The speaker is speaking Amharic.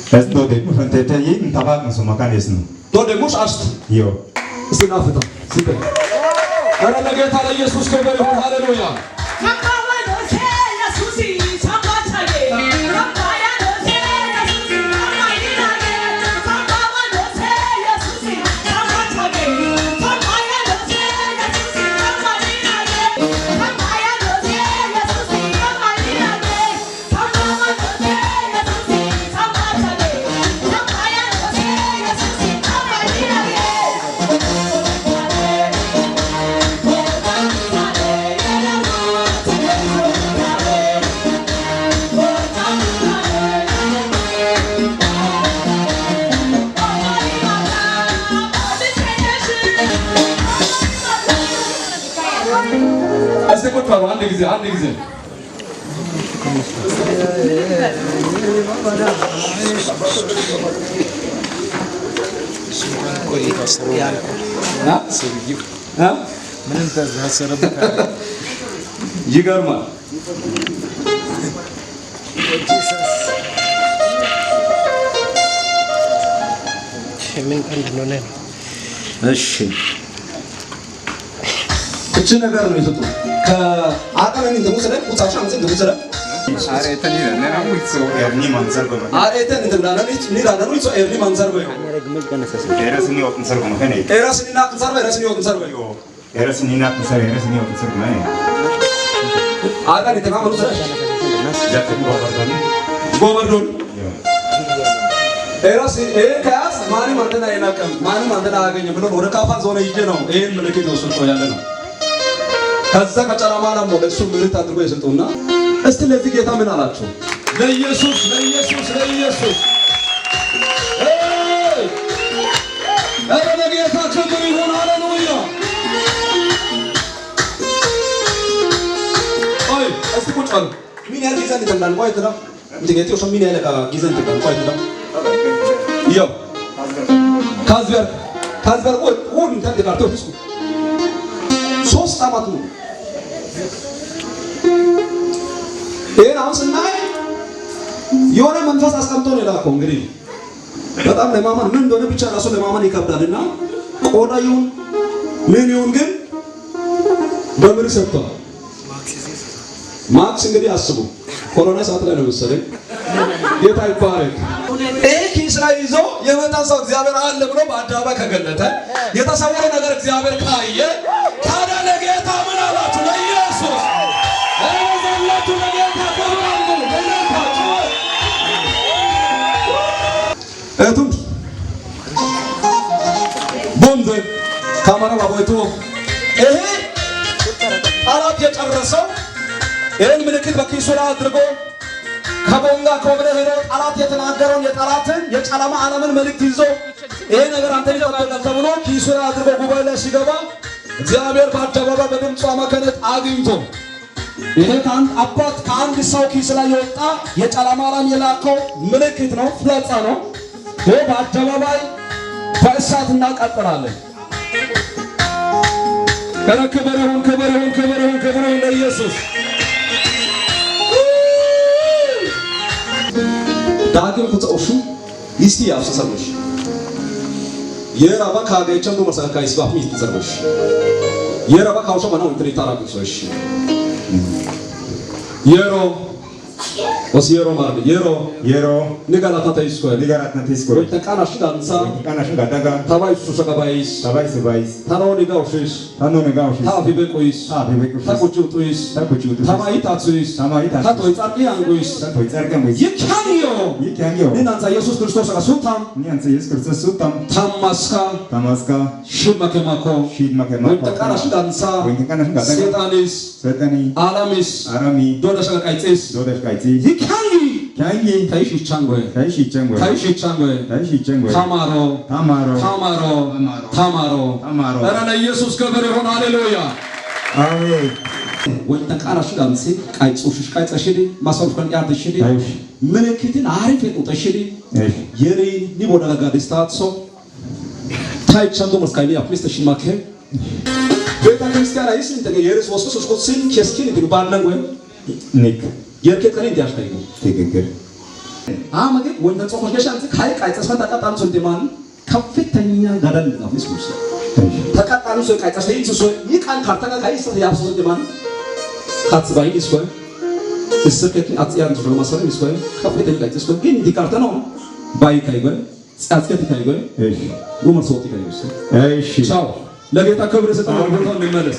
Ez do de yi tabak nsumakan ነው። ዶደሙሽ አሽት ዮ እስቲ ናፍታ ሲበ ኧረ ለጌታ ለኢየሱስ ክብር ይሁን። ሃሌሉያ። እስቲ ቁጭ በሉ አንድ ጊዜ፣ አንድ ጊዜ። እ? ይገርማል። ምን ቀን እንደሆነ ነው። እሺ፣ እቺ ነገር ነው የሰጡት። ከአቀመን እንትን ቁጣሽ አንተ እንትን ኤርኒ ማንሰር ጎመ አሬተን እንትን ዳነን ኒ ዳነን ሶ ኤርኒ ማንሰር በዩ። ኤረስኒ ወቅንሰር ጎመ ከነ ኤራስኒ ናቅንሰር በ ኤራስኒ ወቅንሰር በዩ። ኤረስኒ ናቅንሰር ኤረስኒ ወቅንሰር ጎመ። አቀን የተማመኑ ሰሽ ጃተ ጎበርዶኒ። ጎበርዶን። ዮ። ኤራስ ይሄን ከያዝ ማንም አንተን አይናቅም፣ ማንም አንተን አያገኝም ብሎ ወደ ካፋ ዞን ይዤ ነው ይሄን ምልክት የወሰድከው ያለ ነው። ከዛ ከጨለማ ደግሞ ለእሱ ምልክት አድርጎ የሰጡና እስቲ ለዚህ ጌታ ምን አላቸው? ለኢየሱስ፣ ለኢየሱስ፣ ለኢየሱስ! ኤይ! ኧረ ለጌታ ክብር ይሁን። ሃሌሉያ። ቆይ እስቲ ቁጭ በሉ። ምን ያህል ጊዜ እንተምላል? ቆይ ትዳ እንትን ምን ያህል ጊዜ እንተምላል? ቆይ ትዳ ያው ካዝበር ካዝበር ወይ ወይ እንትን ተቃርቶ ትስኩ 3 ዓመት ነው። ይሄን አሁን ስናይ የሆነ መንፈስ አስቀምጦ ነው የላከው። እንግዲህ በጣም ለማመን ምን እንደሆነ ብቻ ራሱ ለማመን ይከብዳልና ቆዳ ይሁን ምን ይሁን ግን በምር ሰጥቷል። ማክስ እንግዲህ አስቡ፣ ኮሮና ሰዓት ላይ ነው መሰለኝ። ጌታ ይባረክ። ይህ ኪስ ላይ ይዞ የመጣ ሰው እግዚአብሔር አለ ብሎ በአደባባይ ከገለጠ፣ የተሰወረ ነገር እግዚአብሔር ካየ፣ ታዲያ ለጌታ ምን አላችሁ? ለኢየሱስ ዘላችሁ ለጌታ ክብር አድርጉ። ለጌታችሁ እቱን ቦንዘ ካመራ ባቦይቶ ይሄ ጠላት የጨረሰው ይህን ምልክት በኪሱ ላይ አድርጎ ከቦንጋ ኮብለ ሄዶ ጠላት የተናገረውን የጠላትን የጨለማ ዓለምን መልእክት ይዞ ይሄ ነገር አንተን ይጠብቃል ተብሎ ኪሱ ላይ አድርጎ ጉባኤ ላይ ሲገባ እግዚአብሔር በአደባባይ በድምፁ አማካኝነት አግኝቶ ይሄ ከአንድ አባት ከአንድ ሰው ኪስ ላይ የወጣ የጨለማ ዓለም የላከው ምልክት ነው፣ ፍላጻ ነው። ይሄ በአደባባይ በእሳት እናቃጥላለን። ኧረ ክብር ይሁን፣ ክብር ይሁን፣ ክብር ይሁን፣ ክብር ይሁን ለኢየሱስ። ዳግም ኩፀውሹ ይስቲ ያፍሰሰሎሽ የራባ ካገቸም ዶ መሰካ ይስባፍ ሚስት ዘርበሽ የራባ ካውሾ ማና ወንትሪ ታራግሶሽ የሮ ወስ የሮ ማርድ የሮ። የሮ። ንጋላታ ተይስኮ። ሊጋራትና ቴስኮ። ወይ ተቃናሽ ዳንሳ። ቃናሽ ጋዳጋ። ታባይ ሱሰቀባይስ። ታባይ ስባይስ። ታኖ ኒጋውሽስ። ታኖ ነጋውሽ። ታፊ በቆይስ። ታፊ በቆይስ። ታቆጭውጡይስ። ታቆጭውጡይስ። ታማይ ታጽይስ። ታማይ ታጽይስ። ታቶይ ጻርቂ አንጉይስ። ታቶይ ጸርቀን ወይስ። ይካንዮ። ይካንዮ። ንናንሳ ኢየሱስ ክርስቶስ ሱታም። ኒያንሰ ኢየሱስ ክርስቶስ ሱታም። ታማስካ። ታማስካ። ሽመከማኮ። ሺድማከማ። ወይ ተቃናሽ ዳንሳ። ወይ ተቃናሽ ጋዳጋ። ሴጣኒስ። ሰጠኒ። አላሚስ። አራሚ። ዶደሽ ቀይጽስ። ዶደሽ ቃይጺ። ይካንይ። ካንጊ። ታይሽ ይቻንጎይ። ታይሽ ይቸንጎይ። ታይሽ ይቻንጎይ። ታይሽ ይቸንጎይ። ታማሮ። ታማሮ። ታማሮ። ታማሮ። ታማሮ። ኧረ ለኢየሱስ ክብር ይሁን። ሃሌሉያ። አሜን። ወይ ተቃናሽ ዳንሲ ቃይጹሽሽ ቃይጸሽዲ ማሰልፈን ያድሽዲ። ታይሽ። ምልክትን አሪፍ የጡጠሽዲ። እሺ። የሪ ኒቦዳጋ ዲስታትሶ ታይቻንዶ መስካይኒ አፕሚስተ ሽማከ ቤተ ክርስቲያን አይስ እንተ የርስ ወስኩ ሶስኩ ሲን ኬስኪን እንት ባነን ወይ ኒክ። የርኬ ቀሪ እንዲያሽካይ። ትክክል። አመ ግን ወንተ ጾኮ ገሻንት ካይ ቃይጸስ ተቃጣሉ ሰንቴማን ከፍተኛ ገደል ነው ፊስኩስ ተቃጣሉ ሰው ቃይጸስ ይንሱ ሰው ይቃን ካርታካ ካይስ ያብሶ ሰንቴማን ካጽባይ ይስኮ እስከት አጽያን ዙሮ ማሰረ ይስኮ ከፍተኛ ቃይጸስ ግን ዲካርታ ነው ባይ ካይጎ ጻጽከት ካይጎ እሺ ኡመር ሶቲ ካይጎ እሺ ቻው። ለጌታ ክብር ስጠን። ወደ ቦታው እንመለስ።